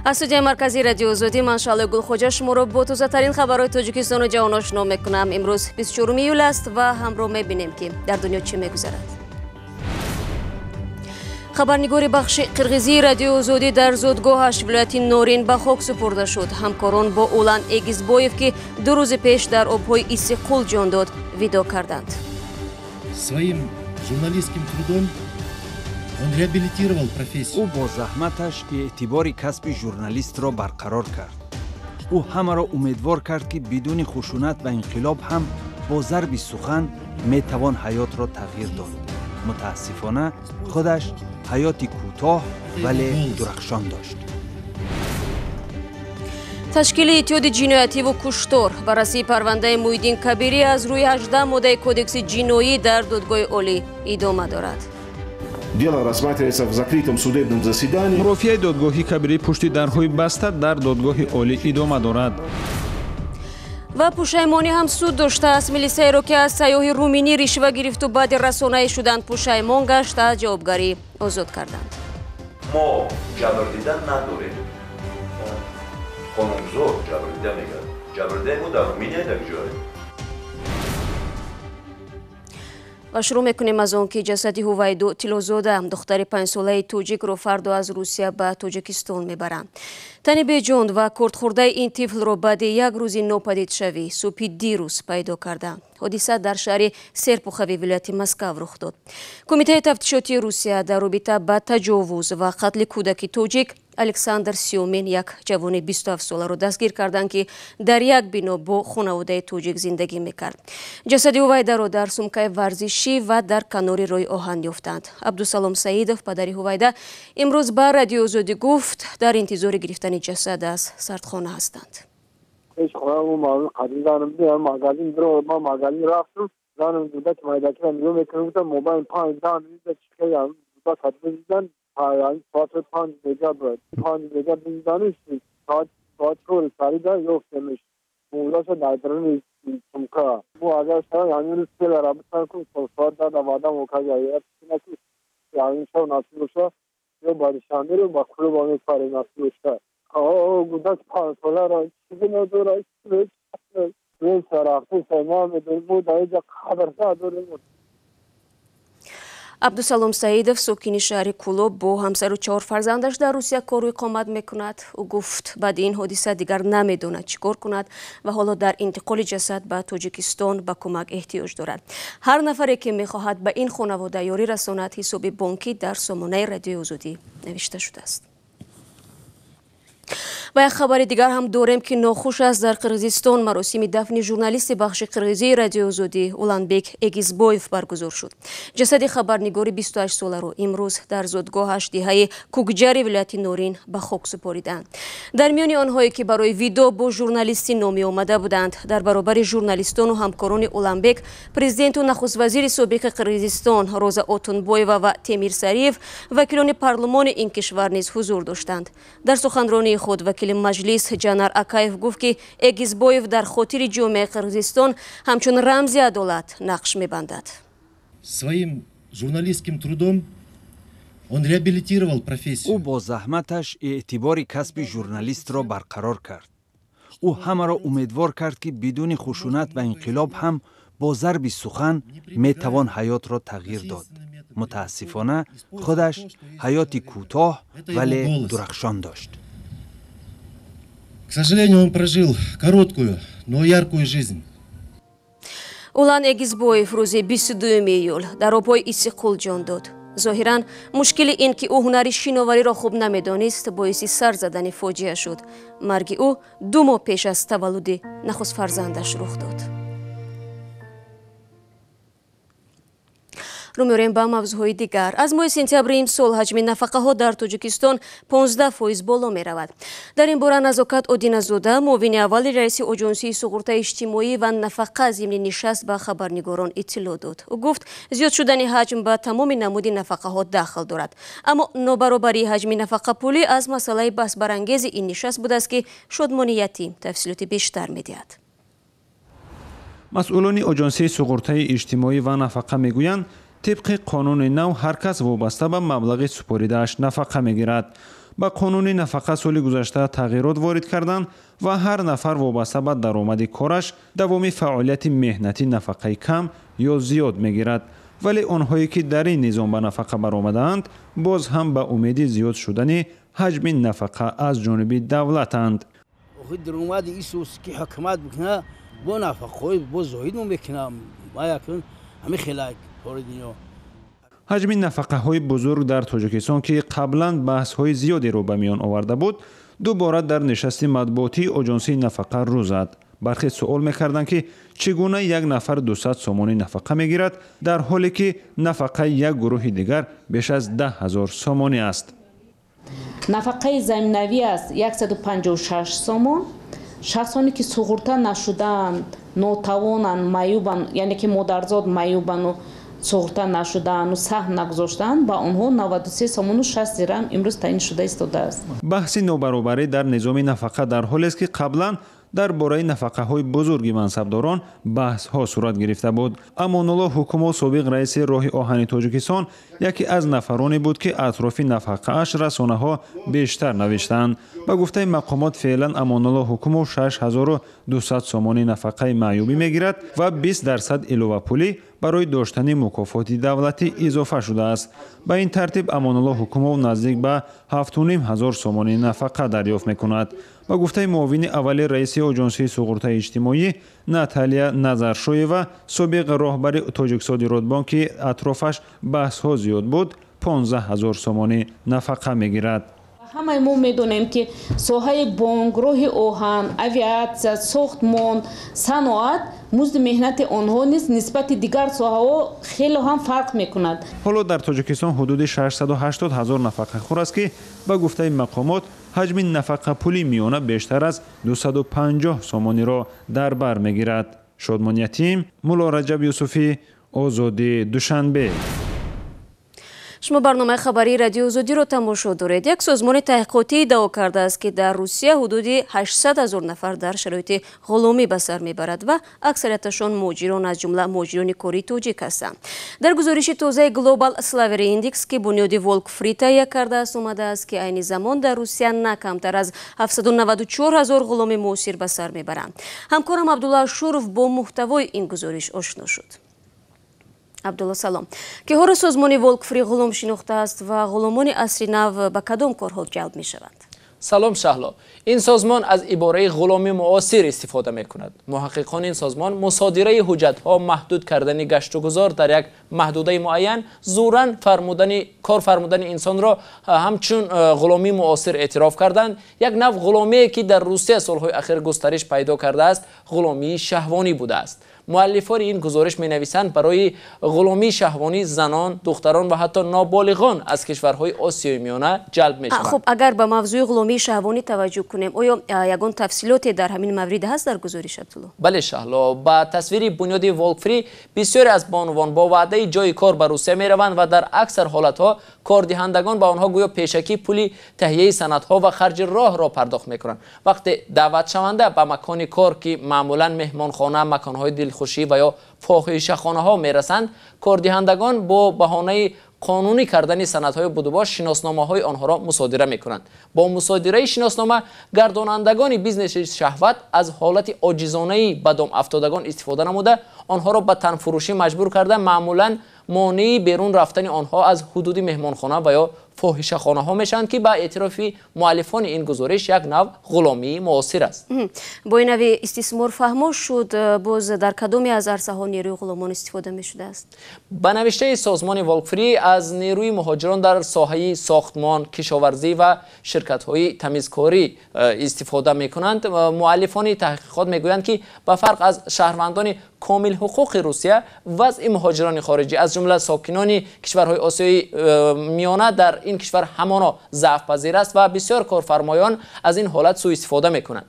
Аз студияи марказии Радиои Озодӣ ман Шаълои Гулхоҷа шуморо бо тозатарин хабарҳои Тоҷикистону ҷаҳон ошно мекунам. Имрӯз 24 июл аст ва ҳамроҳ мебинем, ки дар дунё чӣ мегузарад. Хабарнигори бахши қирғизии Радиои Озодӣ дар зодгоҳаш вилояти Норин ба хок супурда шуд. Ҳамкорон бо Улан Эгизбоев, ки 2 рӯзи пеш дар обҳои Иссиқул ҷон дод, видо карданд. Своим журналистским трудом он реабилитировал профессию. Ӯ бо заҳматаш эътибори касби журналистро барқарор кард. Ӯ ҳамаро умедвор кард, ки бидуни хушунат ва инқилоб ҳам бо зарби сухан метавон ҳаётро тағйир дод. Мутаассифона, худаш ҳаёти кӯтоҳ, вале дурахшон дошт. Ташкили иттиҳоди ҷиноятиву куштор. Баррасии парвандаи Муҳиддин Кабирӣ аз рӯи 18 моддаи Кодекси ҷиноӣ дар Додгоҳи Олӣ идома дорад. Дело рассматривается в закрытом судебном заседании. Мурофиаи додгоҳи Кабирӣ пушти дарҳои баста дар Додгоҳи Олӣ идома дорад. Ва пушаймонӣ ҳам суд доштааст. Милисаеро, ки аз сайёҳи руминӣ ришва гирифту баъди расонаӣ шудан пушаймон гашт, аз ҷавобгарӣ озод карданд. Мо ҷабрдида надорем. Қонунгузор ҷабрдида мегӯяд. Ҷабрдидаи мо дар Руминия дар ҷое. Ва шурӯъ мекунем аз он, ки ҷасади Ҳувайдо Тиллозода, духтари 5-солаи тоҷикро, фардо аз Русия ба Тоҷикистон мебаранд. Тани беҷон ва кордхӯрдаи ин тифлро баъди як рӯзи нопадидшавӣ субҳи дирӯз пайдо карданд. Ҳодиса дар шаҳри Серпухови вилояти Москав рух дод. Кумитаи тафтишотии Русия дар робита ба таҷовуз ва қатли кӯдаки тоҷик Александр Сиёмин як ҷавони 27-соларо дастгир карданд, ки дар як бино бо хонаводаи тоҷик зиндагӣ мекард. Ҷасади Ҳувайдаро дар сумкаи варзишӣ ва дар канори роҳи оҳан ёфтанд. Абдусалом Саидов, падари Ҳувайда, имрӯз ба Радиои Озодӣ гуфт, дар интизори гирифтани ҷасад аз сардхона ҳастанд. Соат 5 бега буд. 5 бега бизданиш, соат 4 сарида ёфтемиш. Мурдаша дар даруни сумка. Бу агар шава ҳамин рӯз келара битан ку соат 10 ваъда мокага. Ки ҳамин шав насиб боша, ё ба Душанбе, ба клуба мепарем, насиб боша. Гудак 5 соларо чизе надора, рафта намедонем, мо дар инҷа қабр надорем. Абдусалом Саидов, сокини шаҳри Кулоб, бо ҳамсару 4 фарзандаш дар Русия кору иқомат мекунад. Ӯ гуфт, баъди ин ҳодиса дигар намедонад чӣ кор кунад ва ҳоло дар интиқоли ҷасад ба Тоҷикистон ба кӯмак эҳтиёҷ дорад. Ҳар нафаре, ки мехоҳад ба ин хонавода ёрӣ расонад, ҳисоби бонкӣ дар сомонаи Радиои Озодӣ навишта шудааст. Ва як хабари дигар ҳам дорем, ки нохуш аст. Дар Қирғизистон маросими дафни журналисти бахши қирғизии Радиои Озодӣ Уланбек Эгизбоев баргузор шуд. Ҷасади хабарнигори 28-соларо имрӯз дар зодгоҳаш деҳаи Кукҷари вилояти Норин ба хок супориданд. Дар миёни онҳое, ки барои видо бо журналисти номӣ омада буданд, дар баробари журналистону ҳамкорони Уланбек, президенту нахуствазири собиқи Қирғизистон Роза Отунбоева ва Темир Сариев, вакилони парлумони ин кишвар низ ҳузур доштанд. Дар суханронии худ вакили маҷлис Ҷанар Акаев гуфт, ки Эгизбоев дар хотири ҷомеаи Қирғизистон ҳамчун рамзи адолат нақш мебандад. Своим журналистским трудом он реабилитировал профессию. Ӯ бо заҳматаш эътибори касби журналистро барқарор кард. Ӯ ҳамаро умедвор кард, ки бидуни хушунат ва инқилоб ҳам бо зарби сухан метавон ҳаётро тағйир дод. Мутаассифона, худаш ҳаёти кӯтоҳ, вале дурахшон дошт. К сожалению, он прожил короткую, но яркую жизнь. Улан Эгизбоев рӯзи 22 июл дар обҳои Иссиқул ҷон дод. Зоҳиран, мушкили ин, ки ӯ ҳунари шиновариро хуб намедонист, боиси сар задани фоҷиа шуд. Марги ӯ 2 моҳ пеш аз таваллуди нахуст фарзандаш рух дод. Рӯ меорем ба мавзӯъҳои дигар. Аз моҳи сентябри имсол ҳаҷми нафақаҳо дар Тоҷикистон 15% боло меравад. Дар ин бора Назокат Одиназода, муовини аввали раиси Оҷонсии суғуртаи иҷтимоӣ ва нафақа, зимни нишаст ба хабарнигорон иттилоъ дод. Ӯ гуфт, зиёд шудани ҳаҷм ба тамоми намуди нафақаҳо дахл дорад. Аммо нобаробарии ҳаҷми нафақапулӣ аз масъалаи баҳсбарангези ин нишаст будааст, ки Шодмони Ятим тафсилоти бештар медиҳад. Масъулони Оҷонсии суғуртаи иҷтимоӣ ва нафақа мегӯянд, тибқи қонуни нав ҳар кас вобаста ба маблағи супоридааш нафақа мегирад. Ба қонуни нафақа соли гузашта тағйирот ворид карданд ва ҳар нафар вобаста ба даромади кораш давоми фаъолияти меҳнатӣ нафақаи кам ё зиёд мегирад. Вале онҳое ки дар ин низом ба нафақа баромадаанд, боз ҳам ба умеди зиёд шудани ҳаҷми нафақа аз ҷониби давлатанд. Даромади исус ки ҳукумат бикунад, бо нафақаҳои бо зоҳид мо мекунам. Ҳамин хелак кори дунё. Ҳаҷми нафақаҳои бузург дар Тоҷикистон, ки қаблан баҳсҳои зиёдеро ба миён оварда буд, дубора дар нишасти матбуотии Оҷонсии нафақа рӯ зад. Бархе суол мекарданд, ки чӣ гуна як нафар 200 сомонӣ нафақа мегирад, дар ҳоле ки нафақаи як гурӯҳи дигар беш аз 10 ҳазор сомонӣ аст. Нафақаи заминавӣ аст 156 сомон. Шахсоне ки суғурта нашудаанд, нотавонанд, маъюбанд, яъне ки модарзод маъюбану суғурта нашудаану саҳм нагузоштаанд, ба онҳо 93 сомону 60 дирам имрӯз таъин шуда истодааст. Баҳси нобаробарӣ дар низоми нафақа дар ҳолест, ки қаблан дар бораи нафақаҳои бузурги мансабдорон баҳсҳо сурат гирифта буд. Амонулло Ҳукумов, собиқ раиси роҳи оҳани Тоҷикистон, яке аз нафароне буд, ки атрофи нафақааш расонаҳо бештар навиштаанд. Ба гуфтаи мақомот, феълан Амонулло Ҳукумов 6200 сомонӣ нафақаи маъюбӣ мегирад ва 20% иловапулӣ барои доштани мукофоти давлатӣ изофа шудааст. Ба ин тартиб Амонулло Ҳукумов наздик ба 7500 сомонӣ нафақа дарёфт мекунад. Ба гуфтаи муовини аввали раиси Оҷонсии суғуртаи иҷтимоӣ Наталия Назаршоева, собиқ роҳбари Тоҷиксодиротбонк, ки атрофаш баҳсҳо зиёд буд, 15 ҳазор сомонӣ нафақа мегирад. Ҳамаи мо медонем, ки соҳаи бонк, роҳи оҳан, авиатсия, сохтмон, саноат музди меҳнати онҳо низ нисбати дигар соҳаҳо хеле ҳам фарқ мекунад. Ҳоло дар Тоҷикистон ҳудуди 680 ҳазор нафақахӯр аст, ки ба гуфтаи мақомот ҳаҷми нафақапулии миёна бештар аз 250 сомониро дар бар мегирад. Шодмон Ятим, Мулло Раҷаб Юсуфӣ, Озодӣ, Душанбе. Шумо барномаи хабарии Радиои Озодиро тамошо доред. Як созмони таҳқиқотӣ иддао кардааст, ки дар Русия ҳудуди 800 ҳазор нафар дар шароити ғуломӣ ба сар мебарад ва аксарияташон муҳоҷирон, аз ҷумла муҳоҷирони кории тоҷик ҳастанд. Дар гузориши тозаи Global Slavery Index, ки бунёди Волк Фри таҳия кардааст, омадааст, ки айни замон дар Русия на камтар аз 794 ҳазор ғуломи муосир ба сар мебаранд. Ҳамкорам Абдулло Ашуров бо муҳтавои ин гузориш ошно шуд. Абдулло, салом. Киҳоро созмони Волк Фри ғулом шинохтааст ва ғуломони асри нав ба кадом корҳо ҷалб мешаванд? Салом, Шаҳло. Ин созмон аз ибораи ғуломи муосир истифода мекунад. Муҳаққиқони ин созмон мусодираи ҳуҷҷатҳо, маҳдуд кардани гаштугузор дар як маҳдудаи муайян, зӯран кор фармудани инсонро ҳамчун ғуломии муосир эътироф карданд. Як нав ғуломие ки дар Русия солҳои ахир густариш пайдо кардааст, ғуломии шаҳвонӣ будааст. Муаллифони ин гузориш менависанд, барои ғуломии шаҳвонӣ занон, духтарон ва ҳатто ноболиғон аз кишварҳои Осиёи Миёна ҷалб мешаванд. Хуб, агар ба мавзӯи ғуломии шаҳвонӣ таваҷҷӯҳ кунем, оё ягон тафсилоте дар ҳамин маврид ҳаст дар гузориш, Абдулло? Бале, Шаҳло. Ба тасвири бунёди Волк Фри бисёре аз бонувон бо ваъдаи ҷои кор ба Русия мераванд ва дар аксар ҳолатҳо кордиҳандагон ба онҳо гӯё пешакӣ пули таҳияи санадҳо ва харҷи роҳро пардохт мекунанд. Вақте даъватшаванда ба макони кор, ки маъмулан меҳмонхона, маконҳои дилхушӣ ва ё фоҳишахонаҳо мерасанд, кордиҳандагон бо баҳонаи қонунӣ кардани санадҳои будубош шиносномаҳои онҳоро мусодира мекунанд. Бо мусодираи шиноснома гардонандагони бизнеси шаҳват аз ҳолати оҷизонаи ба дом афтодагон истифода намуда, онҳоро ба танфурӯшӣ маҷбур карда, маъмулан монеи берун рафтани онҳо аз ҳудуди меҳмонхона ва ё фоҳишахонаҳо мешаванд, ки ба эътирофи муаллифони ин гузориш як нав ғуломии муосир аст. Бо ин нави истисмор фаҳмо шуд, боз дар кадоме аз арсаҳо нерӯи ғуломон истифода мешудааст? Ба навиштаи созмони Волк Фри аз нерӯи муҳоҷирон дар соҳаи сохтмон, кишоварзӣ ва ширкатҳои тамизкорӣ истифода мекунанд. Муаллифони таҳқиқот мегӯянд, ки ба фарқ аз шаҳрвандони комилҳуқуқи Русия, вазъи муҳоҷирони хориҷӣ аз ҷумла ҷумла сокинони кишварҳои Осиёи Миёна дар ин кишвар ҳамоно заъфпазир аст ва бисёр корфармоён аз ин ҳолат сӯистифода мекунанд.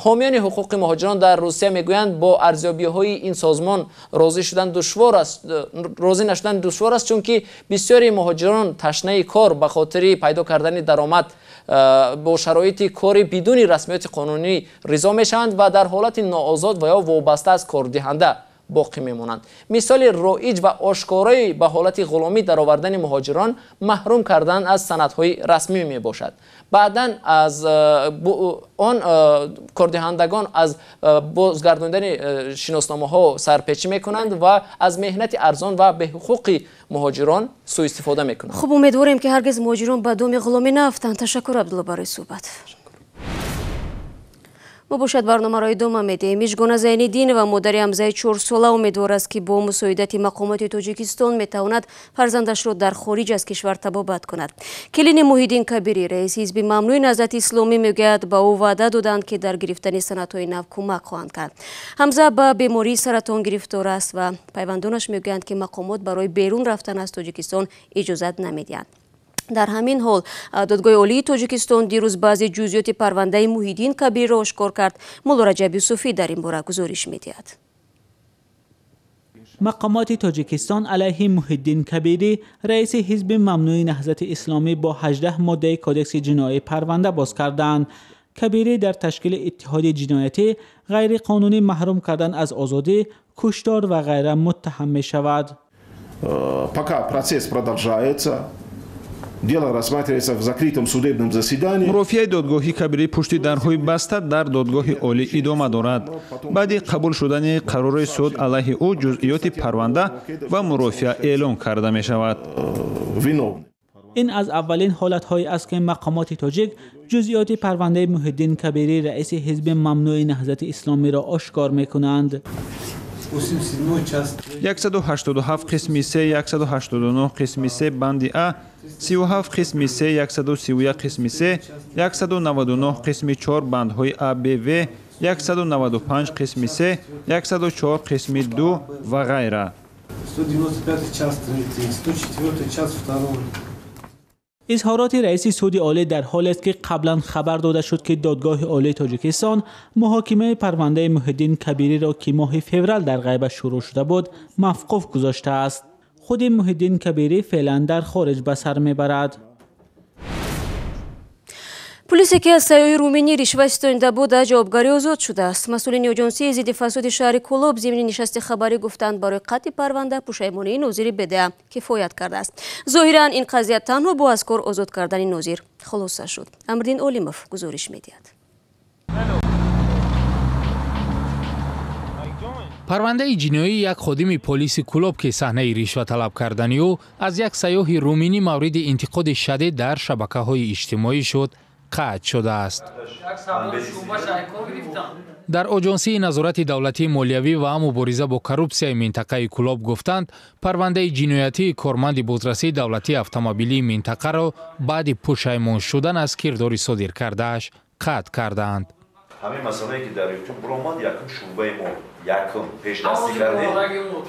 Ҳомиёни ҳуқуқи муҳоҷирон дар Русия мегӯянд, бо арзёбиҳои ин созмон розӣ нашудан душвор аст, чунки бисёри муҳоҷирон ташнаи кор ба хотири пайдо кардани даромад бо шароити кори бидуни расмиёти қонунӣ ризо мешаванд ва дар ҳолати ноозод ва ё вобаста аз кордиҳанда боқӣ мемонанд. Мисоли роиҷ ва ошкорои ба ҳолати ғуломӣ даровардани муҳоҷирон маҳрум кардан аз санадҳои расмӣ мебошад. Баъдан аз он кордиҳандагон аз бозгардондани шиносномаҳо сарпечӣ мекунанд ва аз меҳнати арзон ва беҳуқуқи муҳоҷирон сӯистифода мекунанд. Хуб, умедворем, ки ҳаргиз муҳоҷирон ба доми ғуломӣ наафтанд. Ташаккур, Абдулло, барои суҳбат. Мо бошад барномаро идома медиҳем. Мижгона Зайниддинова, модари Ҳамзаи 4-сола, умедвор аст, ки бо мусоидати мақомоти Тоҷикистон метавонад фарзандашро дар хориҷ аз кишвар табобат кунад. Келини Муҳиддин Кабирӣ, раиси ҳизби мамнӯи Наҳзати Исломӣ, мегӯяд, ба ӯ ваъда доданд, ки дар гирифтани санадҳои нав кӯмак хоҳанд кард. Ҳамза ба бемории саратон гирифтор аст ва пайвандонаш мегӯянд, ки мақомот барои берун рафтан аз Тоҷикистон иҷозат намедиҳанд. Дар ҳамин ҳол Додгоҳи Олии Тоҷикистон дирӯз баъзе ҷузъиёти парвандаи Муҳиддин Кабириро ошкор кард. Мулло Раҷаб Юсуфӣ дар ин бора гузориш медиҳад. Мақомоти Тоҷикистон алайҳи Муҳиддин Кабирӣ, раиси ҳизби мамнӯи Наҳзати Исломӣ, бо 18 моддаи Кодекси ҷиноӣ парванда боз карданд. Кабирӣ дар ташкили иттиҳоди ҷиноятӣ, ғайриқонунӣ маҳрум кардан аз озодӣ, куштор ва ғайра муттаҳам мешавад. Пока процесс продолжается, дело рассматривается в закрытом судебном заседании. Мурофиаи додгоҳи Кабирӣ пушти дарҳои баста дар Додгоҳи Олӣ идома дорад. Баъди қабул шудани қарори суд алайҳи ӯ ҷузъиёти парванда ва мурофиа эълон карда мешавад. Ин аз аввалин ҳолатҳое аст, ки мақомоти тоҷик ҷузъиёти парвандаи Муҳиддин Кабирӣ, раиси ҳизби мамнӯи Наҳзати Исломиро ошкор мекунанд. 187 қисми 3, 189 қисми 3 банди А, 37 қисми 3, 131 қисми 3, 199 қисми 4 бандҳои А, Б, В, 195 қисми 3, 104 қисми 2 ва ғайра. 195 час 3, 104 час 2. Изҳороти раиси суди олӣ дар ҳолест, ки қаблан хабар дода шуд, ки Додгоҳи Олии Тоҷикистон муҳокимаи парвандаи Муҳиддин Кабириро, ки моҳи феврал дар ғайбат шурӯъ шуда буд, мавқуф гузоштааст. Худи Муҳиддин Кабирӣ феълан дар хориҷ ба сар мебарад. Пулисе, ки аз сайёҳи руминӣ ришва ситонида буд, аз ҷавобгарӣ озод шудааст. Масъулини оҷонсии зидди фасоди шаҳри Кӯлоб зимни нишасти хабарӣ гуфтанд, барои қатъи парванда пушаймонии нозири БДА кифоят кардааст. Зоҳиран ин қазия танҳо бо аз кор озод кардани нозир хулоса шуд. Амриддин Олимов гузориш медиҳад. Парвандаи ҷиноии як ходими полиси Кӯлоб, ки саҳнаи ришва талаб кардани ӯ аз як сайёҳи руминӣ мавриди интиқоди шадид дар шабакаҳои иҷтимоӣ шуд, қатъ шудааст. Дар оҷонсии назорати давлатии молиявӣ ва мубориза бо коррупсияи минтақаи Кӯлоб гуфтанд, парвандаи ҷиноятии корманди бозрасии давлатии автомобилии минтақаро баъди пушаймон шудан аз кирдори содир кардааш қатъ кардаанд. Ҳамин масъалае, ки дар Ютуб баромад, якум шӯъбаи мо якум пешдастӣ кардем,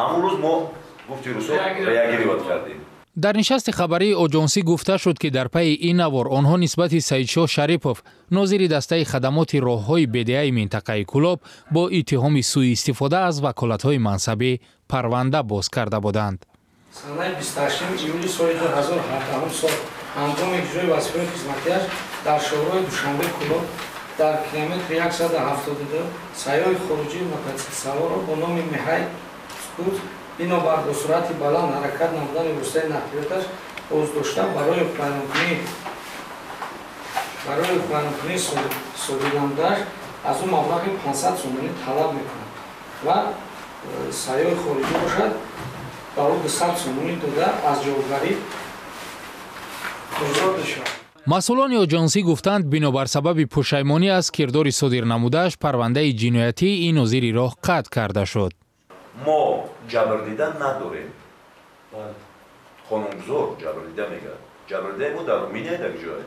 ҳамон рӯз мо гуфти русо реагировать кардем. Дар нишасти хабарии оҷонсӣ гуфта шуд, ки дар пайи ин навор онҳо нисбати Саидшоҳ Шарипов, нозири дастаи хадамоти роҳҳои БДАи минтақаи Кӯлоб, бо иттиҳоми сӯистифода аз ваколатҳои мансабӣ парванда боз карда буданд. Санаи 28 июли соли 2017 сол ҳангоми иҷрои вазифаи хизматиаш дар шоҳроҳи Душанбе Кӯлоб дар километри 172 сайёҳи хориҷии мотосиклсаворро бо номи Миҳай Скут бинобар бо суръати баланд ҳаракат намудани воситаи нақлиёташ боздошта барои ҳуқуқвайронкунии содир намудааш аз ӯ маблағи 500 сомонӣ талаб мекунад ва сайёҳи хориҷӣ бошад ба ӯ 200 сомонӣ дода аз ҷавобгарӣ озод мешавад. Масъулони оҷонсӣ гуфтанд, бинобар сабаби пушаймонӣ аз кирдори содир намудааш парвандаи ҷиноятии ин нозири роҳ қатъ карда шуд. Мо ҷабрдида надорем. Қонунгузор ҷабрдида мегӯяд. Ҷабрдидаи мо дар Руминия дар ҷое.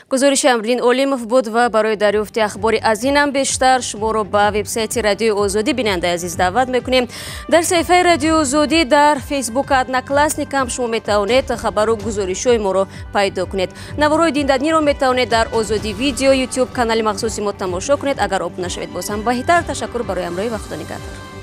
Гузориши Амриддин Олимов буд ва барои дарёфти ахбори аз инам бештар шуморо ба вебсайти Радиои Озодӣ, бинандаи азиз, даъват мекунем. Дар саҳифаи Радиои Озодӣ дар Фейсбук, Одноклассникам шумо метавонед хабару гузоришҳои моро пайдо кунед. Наворҳои диданиро метавонед дар Озодӣ Видео, Ютуб канали махсуси мо тамошо кунед. Агар обуна шавед, боз ҳам беҳтар. Ташаккур барои ҳамроҳӣ ва Худо нигаҳдор.